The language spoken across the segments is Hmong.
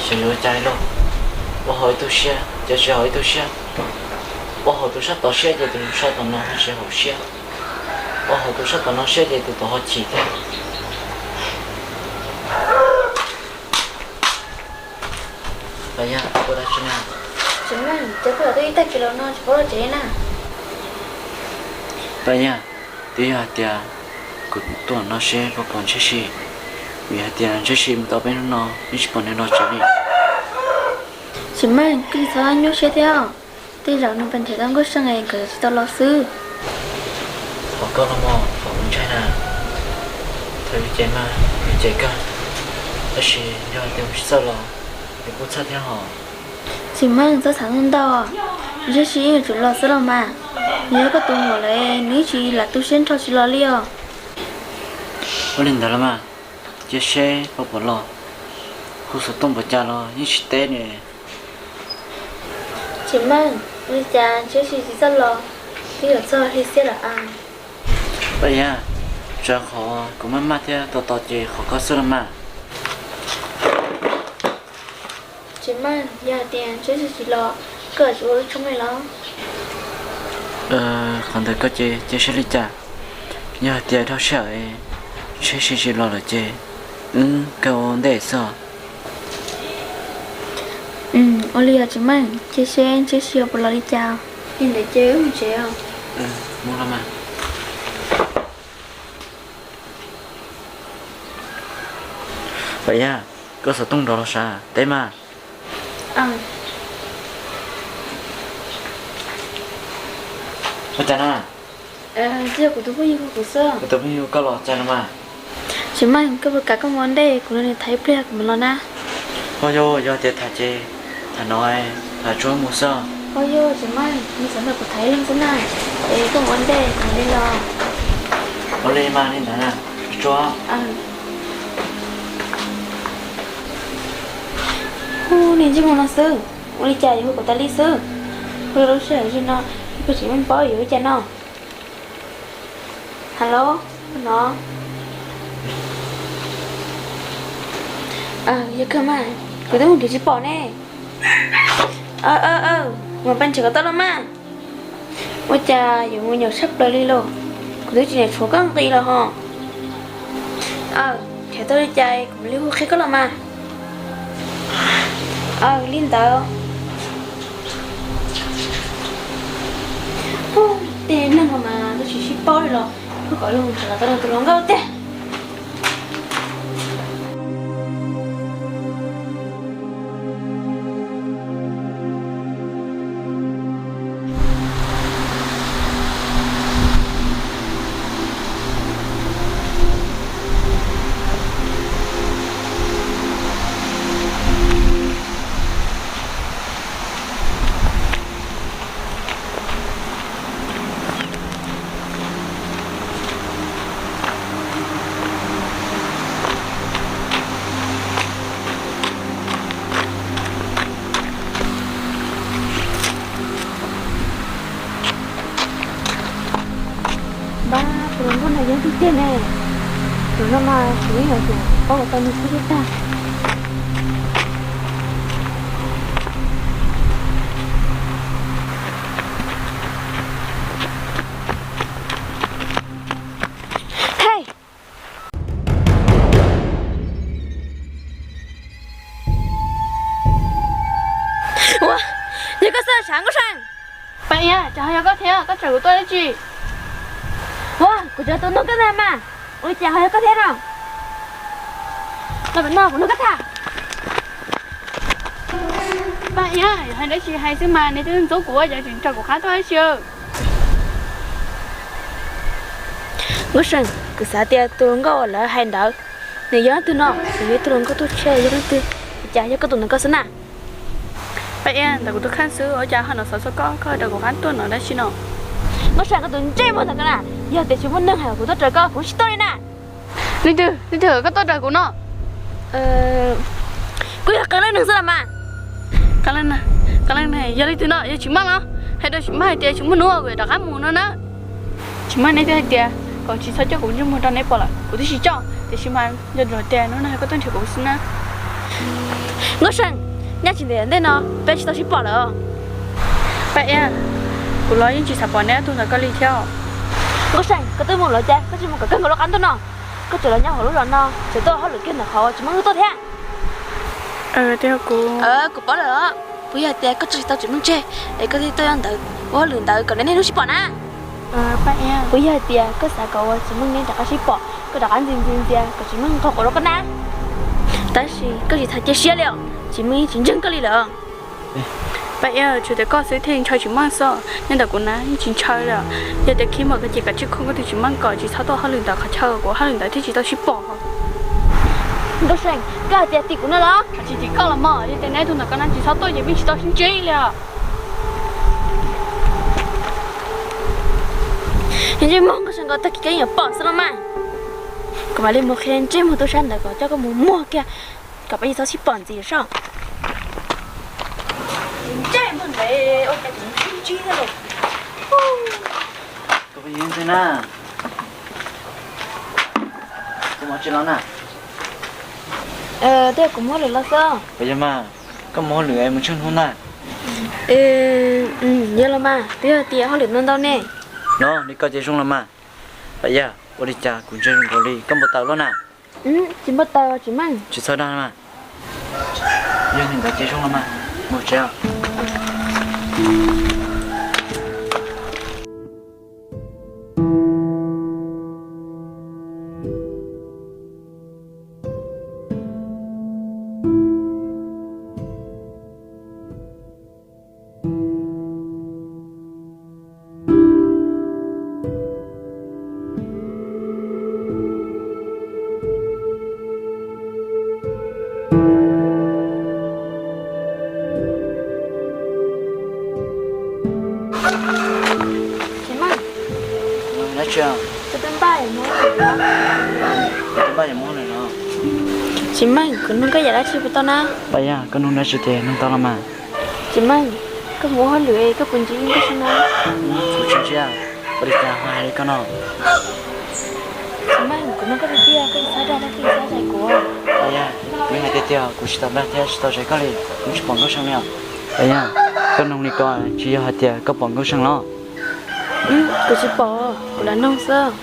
Ces yuav ua cas lauj? Ua haum ib tug siab ces tsis haum ib tug siab. Ua haum tus sab tod siab ces tus sab tom no tsis haum siab. Ua haum tus sab tom no siab ces tus tod ho chim thiab. Pam Yaj, ua dab tsi na? Tsis meej, cov poj yawm tau ib tag kis los no tsis paub los tsev na. Pam Yaj, twb yog hais tias kuv tuaj no seb puas pom Ntsuab Sis, vim hais tias Ntsuab Sis mus tau peb hnub no yeej tsis pom nws los tsev li. Tsis meej, koj tsis txhob nyuaj siab thiab os. Tej zaum nws pheej nrhiav tau Nkauj Seej es nkawd tsis tau los xwb. Thov koj los mog, thov kuv ntshai na. Thov yus ces mas yus ces kawg, tab sis yog tias mus tsis txawj los nws kuj txhawj thiab hos. Tsis meej, txhob xav ntau ntau, Ntsuab Sis yeej yuav tsum los xwb los mas. Nws yog koj tus muam lawm, nws yeej tsis lam tu siab nrho tsis los li os. Ua li ntawd los mas, cia seb puas pom los, hu xov tooj npaum cas los yeej tsis teb ne. Tsis meej, ua li cas Ntsuab Sis tsis txawj los, twb yuav txog hli xiab lawm as. Pam Yaj, tsam qhov kuv maj maj thiab tos tos ces qhov koj xwb los mas. Tsis meej, yog hais tias Ntsuab Sis tsis los, koj tsis ua lub tshoob li los? Qhov ntawd koj ces cia seb li cas. Yog hais tias dhau sij hawm Ntsuab Sis tsis los lawm ces wb kaw ua ntej xwb. Ua li os Tsis Meej, cia seb Ntsuab Sis puas los li cas. Li ntawd ces wb mus tsev os. Mus los mas. Pam Yaj, koj xov tooj nrov los sav, teb mas. Ua cas na? Twb yog kuv tus phooj ywg hu kuv xwb. Kuv tus phooj ywg hu koj los cas no mas? Tsis Meej, koj puas kam koj mus ua ntej, kuv nrog nws tham ib pliag kuv mam los na. Ho yog, yog tias tham ces tham no, tham tsuag mus xwb. Ho yog Tsis Meej, nws xav nrog kuv tham ib leeg xwb na, es koj mus ua ntej kuv mam li los. Ua li mas li ntawd na, tsuag. Hu niag ntsej muag no xwb, ua li cas yuav hu kuv tas li xwb. Hu lub sij hawm no, ib pliag tseem meej paub yuav ua cas no. Hello, no. Yog kawg mas, kuv twb mus nrhiav tsis pom ne. Mus pab nrhiav kom tau los mas. Ua cas yuav mus nyuaj tshaj plaws li lauj, kuv twb tsis niam tshuav koj nqi los ho. Aw, nrhiav tau li cas kuv mam li hu qhia koj los mas. Aw, li ntawd. Tej neeg no mas lawv tsis sib paub li los, kuj kom luag mus nrhiav kom tau tus hluas nkauj tiag. Npab, tus hluas nkauj no yog leej twg tiag ne? Tus no mas kuv yeej yuav tsum paub kom tau nws xwb thiaj tag. Hej! Ua, yog koj xwb sav Nkauj Seej? Pam Iab, cas ho yog koj thiab, koj tsa kuv tuaj dab tsi? Ua, kuv cov tus nug koj ntag mas, ua li cas ho yog koj thiab no? Los pem no kuv nug koj tham. Pam Iab, hais dab tsi hais xwb mas, nws twb ntxub kuv, cas tseem nrog kuv qab tuaj dab tsi? Nkauj Seej, kuv xav tias tus hluas nkauj lawv hais ntawd, nws yog leej twg no? Nws yog ib tug hluas nkauj tuaj tshiab yog leej twg? Cas yog koj tus ntawm koj xwb na? Pam Iab, ntawm kuv tus kheej xwb, ua cas ho hnov xov xwm koj, koj rau kuv qab tuaj no dab tsi no? Nkauj Seej, koj tus ntsej muag ntawm koj na, yog tias tsis muaj neeg hais kom kuv tuaj raws koj, kuv tsis tuaj li na. Leej twg, leej twg koj tuaj raws kuv no? Kuj yog qee leej neeg xwb los mas. Qee leej neeg, yog leej twg no, yog Tsis Maj los? Hais rau Tsis Maj hais tias tsis muaj hnub kuv yuav rov qab mus no na. Tsis Maj, neb twb hais tias kom tsis txhob coj kuv ntsej muag rau neb pom lawm, kuv twb tsis coj, tiam sis mas yog tias hnub no koj tuaj nrhiav kuv xwb na. Nkauj Seej, nyaj tsis ntev ntej no peb tsis tau sib pom lawm. Paj Iab, kuv los yeej tsis xav pom neb ob tug ntawd koj li thiab. Nkauj Seej, koj twb mus lawm cas koj tsis mus kom kawg nkaus lub qab ntuj no? Koj tseem los nyob hauv lub zos no, tseem tuaj ua hauj lwm kiag ntawm qhov uas Tsis Meej twb tuaj thiab. Kuv paub lawm os, puas yog tias koj tso tsis tau Tsis Meej tseg es koj thiaj tuaj ua ntawd, ua hauj lwm ntawd kom neb niaj hnub sib pom na? Puas yog hais tias koj xav kom uas Tsis Meej neb rov qab sib pom, koj rov qab ntxias ntxias ntxias kom Tsis Meej nqos quav rau koj na? Tab sis koj tsis txhob cia siab li os, Tsis Meej yeej tsis ntseeg koj li lawm. Paj Iab, tsuas tias koj xwb thiaj ntshaw Tsis Meej xwb, nyob ntawm kuv na yeej tsis ntshaw li. Yog tias khib muag koj ces kav tsij khooj koj tus Tsis Meej kom tsis txhob tuaj hauj lwm ntawm qhov chaw kuv hauj lwm ntawd thiaj tsis tau sib pom. Nkauj Seej, koj hais tias tim kuv no los? Tsis tim koj los mas, yog tias neb tus ntawm koj na tsis txhob tuaj ces peb tsis tau sib ntsib li os. Ntsej muag Nkauj Seej, koj tag kis koj yeej yuav pom xwb los mas. Kuv mam li mus qhia ntsej muag tub sab ntawd kom coj koj mus muag kiag, kom peb tsis txhob sib pom ntxiv soj. Ntsej muag ntev ua cas tsis sib ntsib thiab los. Tus phooj ywg ntxwg na, tus mov tsis los na? Twb yog kuv mus hauj lwm los xwb. Puas yog mas, koj mus hauj lwm es mus tsawg hnub ntag? Yog los mas, twb yog tias hauj lwm ntau ntau ne. Los li ko ces zoo los mas. Paj Iab, ua li cas kuv ntsia zoo nkaus li koj npau taws loj na? Tsis npau taws Tsis Meej. Tsis txhob dag mas. Yog li ntawd ces zoo los mas, mus tsev os. Tsis Meej, koj twb npaj yuav mus hauj lwm los? Tsis Meej, kuv nug koj yam dab tsi puas tau na? Paj Iab, koj nug dab tsi ces nug tau los mas. Tsis Meej, koj mus ua hauj lwm koj puas ntsia Nkauj Seej na? Kuv tsis ntsia, ua li cas ho hais li koj no? Tsis Meej, kuv nug koj tiag tiag, koj tsis txhob dag thiab koj tsis txhob zais kuv. Paj Iab, kuv yeej hais tiag tiag, kuv tsis tau dag thiab tsis tau zais koj li, kuv tsis pom Nkauj Seej li os. Paj Iab, koj nug li ko tsis yog hais tias koj pom Nkauj Seej los? Kuv tsis pom, kuv lam nug xwb.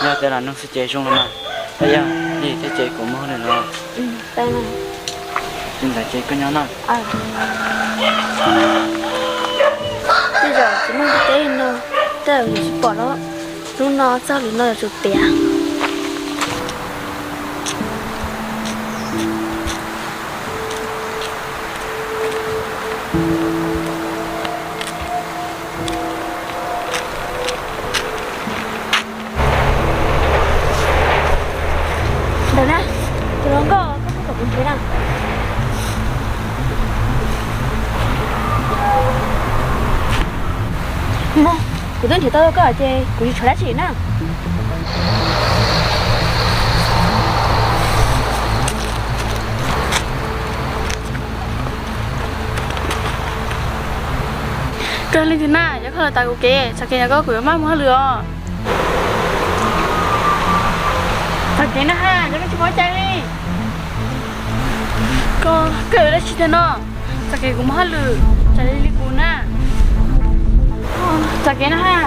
Yog tias lam nug xwb ces zoo los mas. Paj Iab, li thiab ces kuv mus hauj lwm los. Li ntawd ces koj nyob na. Tej zaum Tsis Meej teb no, tej zaum nws tsis pom los. Hnub no txog lwm no yuav tsum tiav. Ntawm na, tus hluas nkauj koj tuaj tom kuv nrhiav na. Mog, kuv twb nrhiav tau koj ces kuv tsis tshuav dab tsi na. Koj leej twg na, yog koj los tav kuv kev, txoj kev no koj kuv yuav maj mus hauj lwm os. Txoj kev na ha, koj tsis paub cai li. Koj, koj yuav dab tsi tiag no? Txoj kev kuv mus hauj lwm, txoj kev li kuv na. Txoj kev na ha.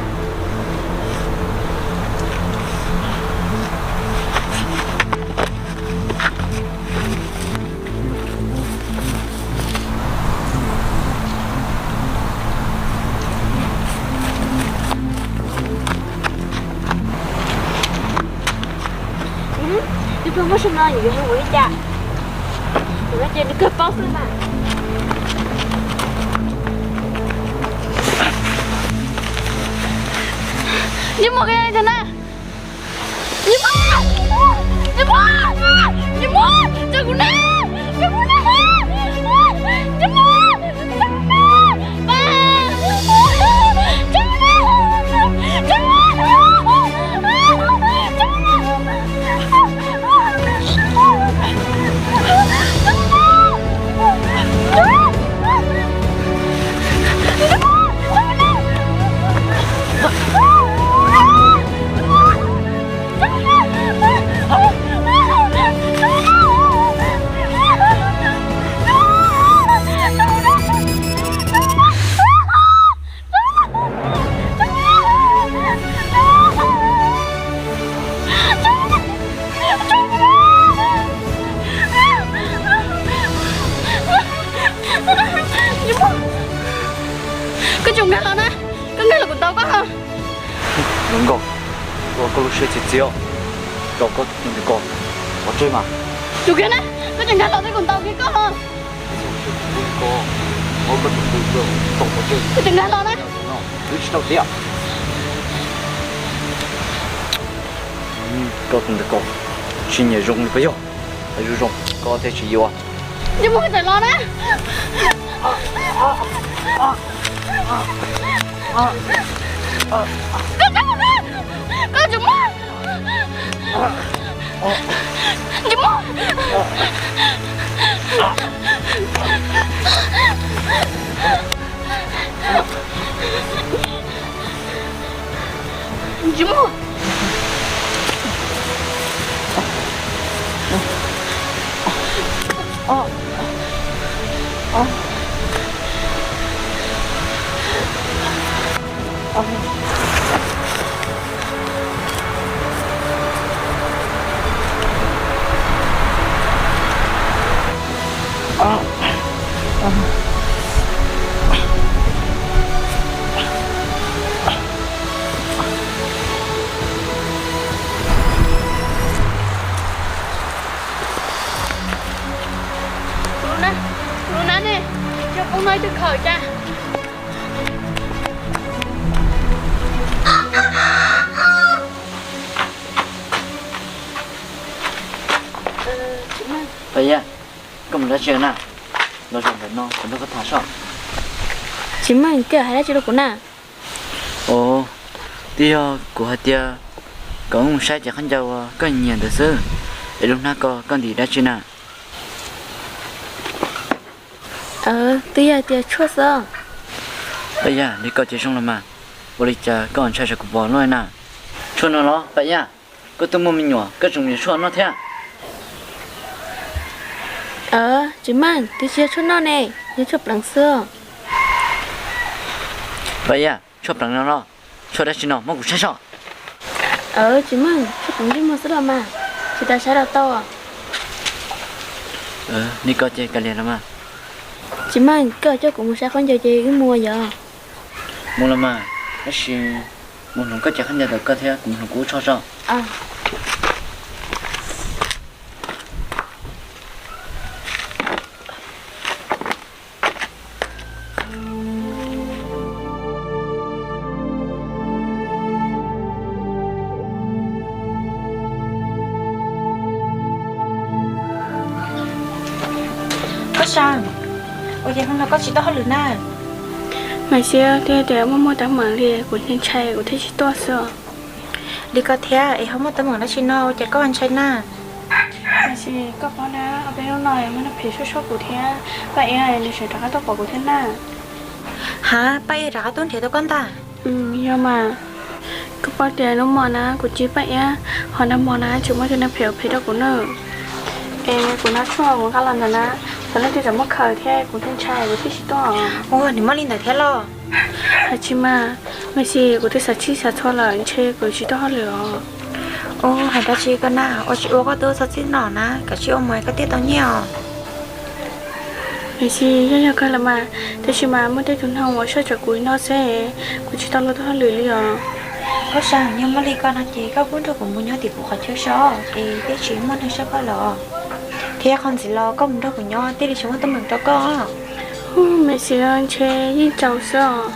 Tus pog Nkauj Seej no yuav hu ua li cas? Tus no ces nws kawg paub xwb mas. Ntsej muag, koj yog leej twg na? Ntsej muag, ntsej muag, ntsej muag, tso kuv na, tso kuv na, ntsej muag, tso kuv na, ntsej muag, tso kuv na, ntsej muag, tso kuv na, ntsej muag, tso kuv na, ntsej muag, tso kuv na. Zoo nkauj, ua koj lub siab txias txias, rau koj tus ntawm ko pov tseg mas. Tus kiag na, koj tseem nkag los thiab kuv ntaus kiag koj los. Koj tseem nkag los na. Wb tsis tau tiag. Koj tus ntawm ko tsis nyiam zoo li puas yog? Hais zoo zoo koj thiaj tsis yuav. Ntsej muag, koj tseem los na. Koj tseem muag, koj tseem muag. Ntsej muag. Ntsej muag. Tus lub nab ne, coj poob no ib tug khaws cas. Paj Yaj, koj mus dab tsi na? Los zaum ntawm no kuv nrog koj tham soj. Tsis meej, koj hais dab tsi rau kuv na? Ov, twb yog kuv hais tias kom wb mus saib cov khaub ncaws uas koj nyiam ntawd xwb, es lub hnab ko koj ntim dab tsi na? Twb yog tias tshuaj xwb. Paj Yaj, li ko ces zoo los mas, ua li cas koj ntshai tsam kuv pom luaj na? Tshuaj no los Paj Yaj, koj twb muaj me nyuam koj tseem mus yuav tshuaj noj thiab. Tsis meej, twb tsis yog tshuaj noj ne, yog tshuaj pleev xwb. Paj Yaj, tshuaj pleev no los? Tshuaj dab tsi no muab kuv saib soj. Tsis meej, tshuaj pleev ntsej muag xwb los mas, tsis tas saib los tau. Li ko ces kav liam los mas. Tsis meej, koj coj kuv mus saib khaub ncaws ces wb mus yom. Mus los mas, tab sis mus hloov koj cov khaub ncaws ntawm koj thiab kuv mus hloov kuv lub tsho tso. Koj Sam, ua cas hnub no koj tsis tuaj hauj lwm na? Maiv Xis, twb tias muaj muaj teeb meem li kuv ntshai kuv thiaj tsis tuaj xwb. Li koj thiab es ho muaj teeb meem dab tsi no ua cas koj ntshai na? Maiv Xis, koj paub na, ob peb hnub no muaj neeg phem suab suab kuv thiab Paj Iab nws tseem rov qab tuaj pom kuv thiab na. Ha, Paj Iab rov qab tuaj nrhiav tau koj ntag? Yog mas. Koj paub tias hnub mo na kuv cia Paj Iab ho nag hmo na tseem muaj tus neeg phem phem rau kuv na. Es kuv noj tshuaj kuv nqa los ntawm na, thaum nej twb tseem muaj khaws thiab kuv thiaj ntshai kuv thiaj tsis tuaj. Ua, nws muaj li ntawd thiab los? Hais tsis mas, Maiv Xis, kuv twb xav txhij xav txhua lawm ntshe kuv tsis tuaj hauj lwm os. Ua, hais dab tsi koj na, ua tsis ua koj twb txhob txhij no na, kav tsij ua mus koj thiaj tau nyiaj os. Maiv Xis, yog yog kawg los mas, tab sis mas muaj tej tug neeg uas soj tsam kuv no xwb, kuv tsis tau los tuaj hauj lwm li os. Koj Sam, yog muaj li ko no ces koj kuj nrog kuv mus nyob tim kuv qhov chaw so, es thiaj tsis muaj neeg soj koj los. Thiab qhov ntxiv los koj mus nrog kuv nyob thiaj li tsis muaj teeb meem rau koj. Maiv Xis, ntshe yeej tsaus xwb os.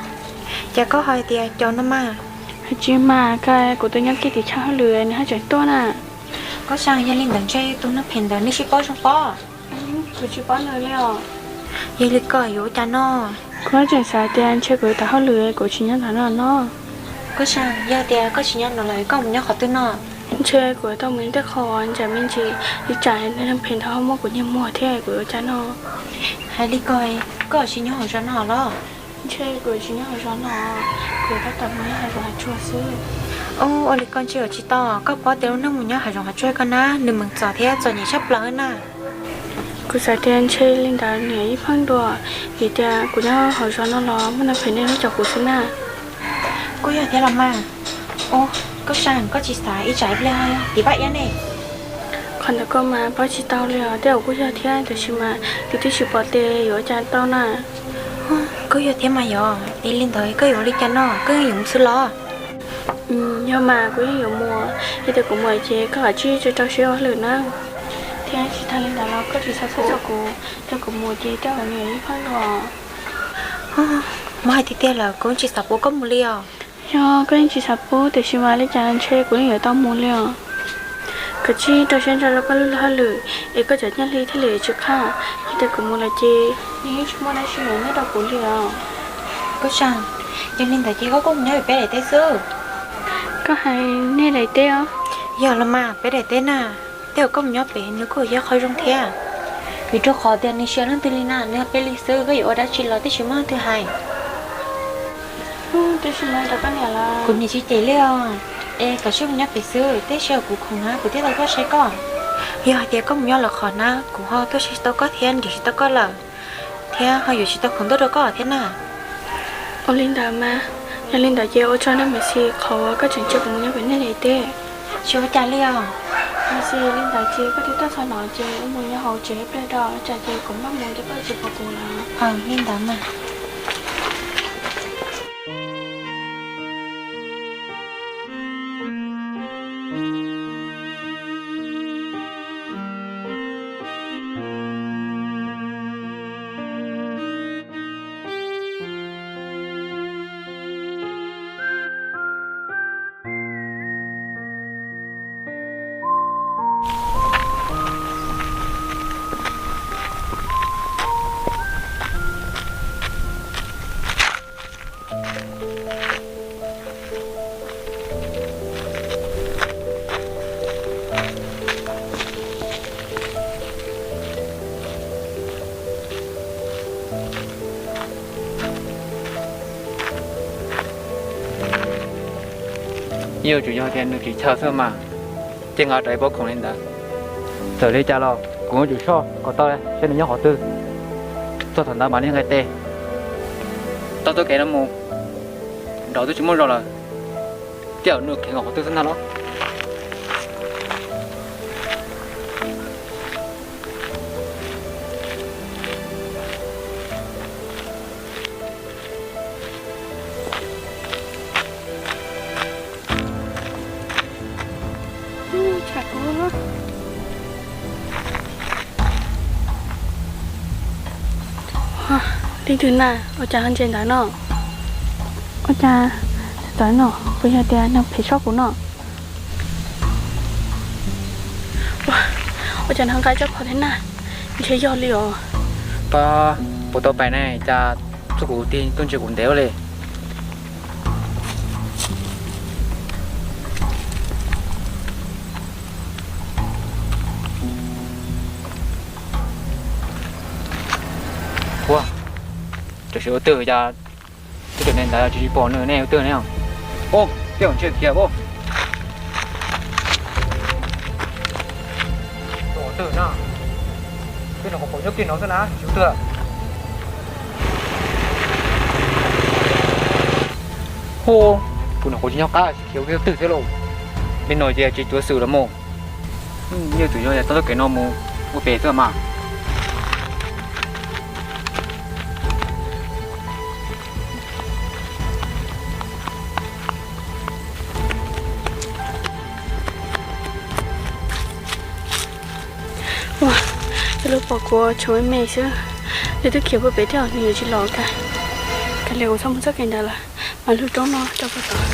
Ces koj hais tias caus no mas. Hais tsis mas, kuv twb nyob kiag tim chaw hauj lwm nws haj tseem tuaj na. Koj Sam, yog li ntawd ntshe tus neeg phem ntawd nej sib paub zoo pob. Kuv tsis paub nws li os. Yog li koj yuav ua cas no? Kuv tseem xav tias ntshe kuv yuav tawm hauj lwm kuv tsis nyob ntawm no no. Koj Sam, yog tias koj tsis nyob no lawm koj mus nyob qhov twg no? Ntshe kuv tau mus ua tej qho ntsam me ntsis, ib tsam neeg phem ntawd ho muab kuv nyiag mus thiab kuv yuav ua cas no? Hais li ko, koj tsis nyob hauv zos no los? Ntshe kuv tsis nyob hauv zos no, kuv tab tom mus nyob hav zoov hav tsuag xwb. Ua li koj ntshe yuav tsis tau, koj paub tias lub neej mus nyob hav zoov hav tsuag ko na nws meem txom thiab txom nyem tshaj plaws na. Kuv xav tias ntshe li ntawd niam ib pheej dua, vim tias kuv nyob hauv zos no los muaj neeg phem nej lub caum kuv xwb na. Kuj yog thiab los mas. Ua, koj Sam, koj tsis xav ib tsam ib pliag ho tiv Paj Iab ne? Qhov ntawd koj mas paub tsis tau li os, tej zaum kuj yog thiab, tab sis mas kuv twb tsis pom tes yuav ua cas tau na. Koj yog thiab mas yog, es li ntawd koj yuav ua li cas no, koj yeej yuav mus xwb los? Yog mas, kuv yeej yuav mus, yog tias kuv mus ces koj kav tsij rau siab ua hauj lwm na, thiab tsis tag li ntawd los koj tsis xav txhawj txog kuv, yog kuv mus ces tej zaum nws yuav ib pab dua. Muab hais tiag tiag lawm kuv tsis xav pub koj mus li os. Yog koj yeej tsis xav pub tiam sis mas li cas ntshe kuv yeej yuav tau mus li os. Kav tsij rau siab ntso rau koj lub hauj lwm es koj cov nyiaj hli thiaj li tsis qhaj, yog tias kuv mus lawm ces nws yeej tsis muaj dab tsi nyob rau kuv li os. Koj tsa, yog li ntawd ces koj kuj mus nyob pem peb daim teb xwb. Koj hais nej daim teb os? Yog los mas, peb daim teb na, tej zaum koj mus nyob pem nws kuj yog qhov zoo thiab. Vim rau qhov tias nws tsis yog leej twg li na, nws yog peb li xwb, koj yuav ua dab tsi los twb tsis muaj leej twg hais. Kuv niam tsis cem li os. Es koj sim mus nyob pem xwb, tej zaum kuv khoom na kuv thiaj tau tuaj saib koj. Yog hais tias koj mus nyob lawm qhov na kuv ho tuaj saib tsis tau koj thiab nrhiav tsis tau koj lawm, thiab ho yuav tsis tau khoom tuaj rau koj thiab na. Ua li ntawd mas, yog li ntawd ces ua tsaug nawb Maiv Xis qhov uas koj tseem cia kuv mus nyob pem nej daim teb. Tsis ua cas li os. Maiv Xis, li ntawd ces koj twb tuaj txog no ces wb mus nyob hauv tsev ib pliag rau, tsam ces kuv maj mus ces koj tsis pom kuv lawm. Li ntawd mas. Yuav tsum yog tias nws tsis chaw xwb mas, ces nqa rau ib pob khoom li ntawd. Txawm li cas los kuv yuav tsum soj kom tau saib nws nyob qhov twg, txog thaum ntawd mam li nqa tes. Tau tuaj kev no mus, nraud twb tsis muaj zog lawm, tej zaum nws khiav nkaum qhov twg xwb ntag los. Leej twg na, ua cas ho ntses ntawd no? Ua cas txawv no, puas yog tias nws phem soj kuv no? Ua cas nws nqa ib tsob phom thiab na, ntshe yog li os. Pab, puas tau pais ne, cas txoj kuv tig tuaj ntsia kuv ntev ua li. Ua, tam sim ua twg cas twb tseem ne ntawd tsis pom nws ne, ua twg ne? Ub, tej zaum ntshe khiav ub. Ua twg na, twb nws qhov pom nyob kiag no xwb na, tsis ua twg. Hu, kuv nws qhov tsis nyob qab khiav ua twg thiab lauj. Li no ces tsis cuav xwm los mus. Yeej tsum yog tau txoj kev no mus ua pem xwb mas. Ua, cov lus pom kuv tshuav me me xwb, nws twb khiav puag pem thiab nws yuav tsis los cas. Kav liam kuv txhob mus txoj kev ntawd lawm, mas lub roob no rau puag tod.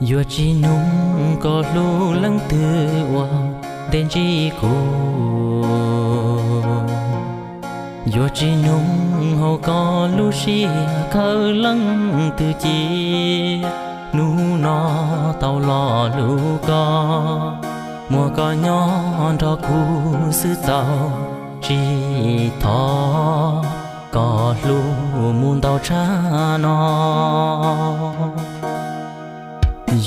Yuav tsis nug koj hlub leej twg uas ntev ntsib kuv. Yuav tsis nug hauv koj lub siab khawv leej twg ci. Hnub no tau los hlub koj, Muaj koj nyob nrog kuv xwb txaus, tsis thov kom hlub mus ntau tshaj no.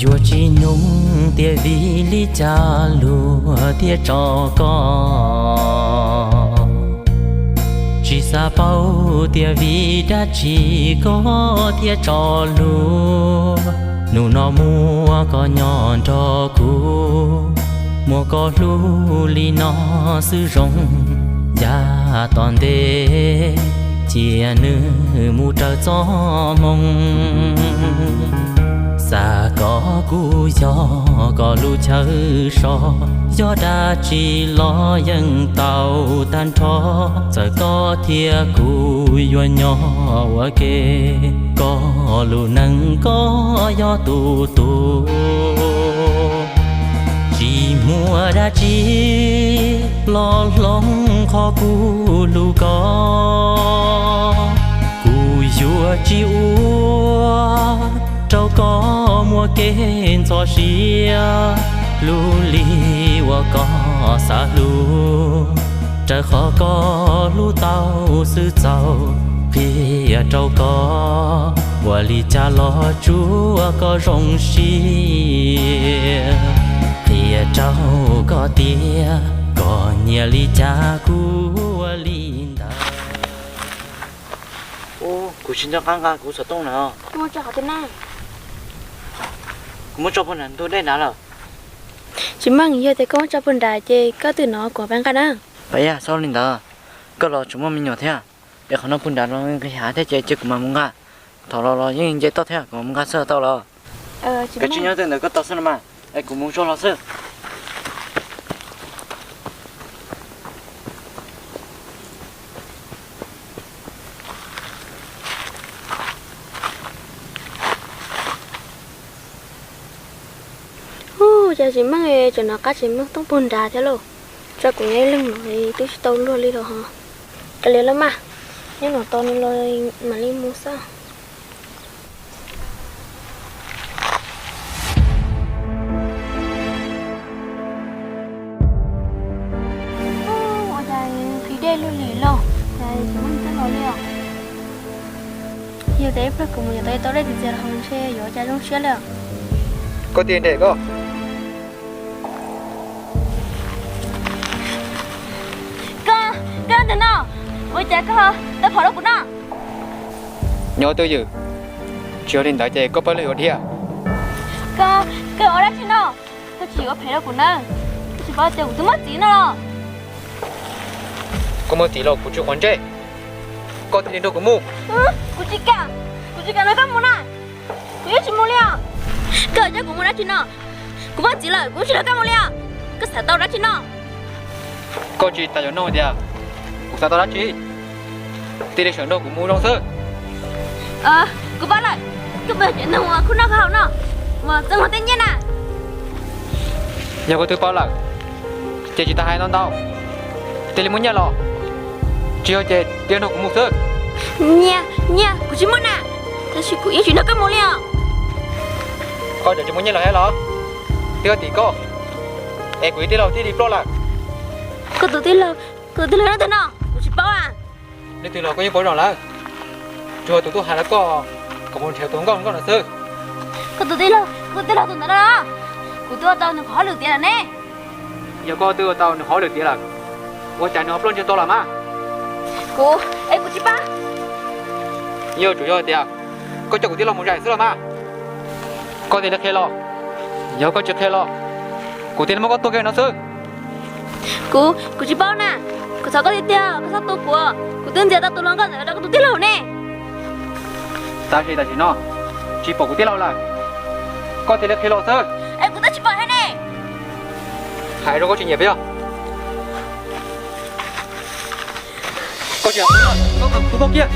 Yuav tsis nyoog tias vim li cas luag thiaj tso koj, tsis xav paub tias vim dab tsi koj thiaj tso luag. Hnub no muaj koj nyob nrog kuv, muaj koj hlub li no xwb zoo, yav tom ntej cia nws mus raws txoj hmoo. Xav kom kuv yog koj lub chaw so, yog dab tsi los yeej tau tag nrho. Txawm koj thiab kuv yuav nyob ua ke, koj lub neej koj yog tus tub. Tsis muaj dab tsi los hloov qhov kuv hlub koj. Kuv yuav tsis ua rau koj muaj kev ntxhov siab, hlub li uas koj xav hlub, raws qhov koj hlub tau xwb txaus. Qhia rau koj ua li cas los tsuav koj zoo siab, qhia rau koj tias koj nyiam li cas kuv ua li ntawd. Kuv tsis nco qab nqa kuv xov tooj na. Kuv muab tso puag nram ntug dej nrad lawm. Tsis meej, yog tias koj muab tso puag nrad ces koj twb hnov kuv pab nqa na. Pab Yaj, txhob li ntawd, koj los tseem muaj me nyuam thiab, es qhov no puag nrad los nqis hav thiab ces cia kuv mam mus nqa. Thaum los los yeej nce toj thiab, kuv mam mus nqa xwb tau los. Koj tsis nyob tej ntawd koj tau xwb no mas, es kuv mus zog los xwb. Ub, cas tsis meej, tseem hnov qab tsis meej tooj puag nrad thiab lauj. Tso kuv nyob ib leeg no twb tsis tau luag li los ho. Kav liam los mas, nyob no tos nws los mam li mus xwb. Ua cas nqhis dej luaj li lauj, cas tsis muaj neeg tuaj los li os? Yog tias ib pliag kuv mus yuav tau ib tau dej tiag tiag los ntshe yuav cas zoo siab li os. Koj tiag nrem koj. Koj, koj ntawm no, ua cas koj tau phom rau kuv no? Nyob twj ywm, tsis yog li ntawd ces koj pab lwm yuav dhia. Koj, koj ua dab tsi no? Koj tsis yuav phem rau kuv na, koj tsis paub tias kuv twb muaj txiv no los? Koj muaj txiv los kuv tsis quav ntsej, koj thiaj li nrog kuv mus. Kuv tsis kam, kuv tsis kam nrog koj mus na, kuv yeej tsis mus li os. Koj coj kuv mus dab tsi no? Kuv muaj txiv lawm kuv yeej tsis nrog koj mus li os. Koj xav tau dab tsi no? Koj tsis tas yuav nug tias kuv xav tau dab tsi, thiaj li sawv nrog kuv mus zoo xwb. Kuv paub lawm, koj puas yog cov neeg uas khuj noj khuj haus no, uas txeeb luag tej nyiaj na? Yog koj twb paub lawm, ces tsis tas hais ntau ntau, thiaj li muaj nyiaj los, tsis yog ces thiaj nrog kuv mus xwb. Nyiaj, nyiaj kuv tsis muaj na, tab sis kuv yeej tsis nrog koj mus li os. Koj cov tsis muaj nyiaj los thiab los, twb tim koj, es kuv ib tij laug thiaj li ploj lawm. Koj tus tij laug, koj tus tij laug leej twg no kuv tsis paub a. Leej twg los koj yeej paub zoo lawm, tsuas tus tuaj hais rau koj kom mus nrhiav tus nkauj nkauj no xwb. Koj tus tij laug, koj tus tij laug tus ntawd no, kuv twb ua tau nws qhov hauj lwm tiav lawm ne. Yog koj twb ua tau nws qhov hauj lwm tiav lawm, ua cas nws ho ploj ntsiag to lawm mas? Kuv, es kuv tsis paub. Yog tsuas yog tias koj coj kuv tij laug mus zais xwb los mas, koj thiaj li qhia los. Yog koj tsis qhia los, kuv thiaj li muab koj tua kiag no xwb. Kuv, kuv tsis paub na. Kuv thov koj tiag tiag, koj txhob tua kuv, kuv twb ntxias tau tus hluas nkauj ntawd rau koj tus tij laug ne. Tab sis tam sim no tsis pom kuv tij laug lawm, koj thiaj li qhia los xwb. Es kuv twb tsis pom thiab ne. Hais rau koj tsis nyiam puas yog? Koj tsis, koj, koj, koj kiag.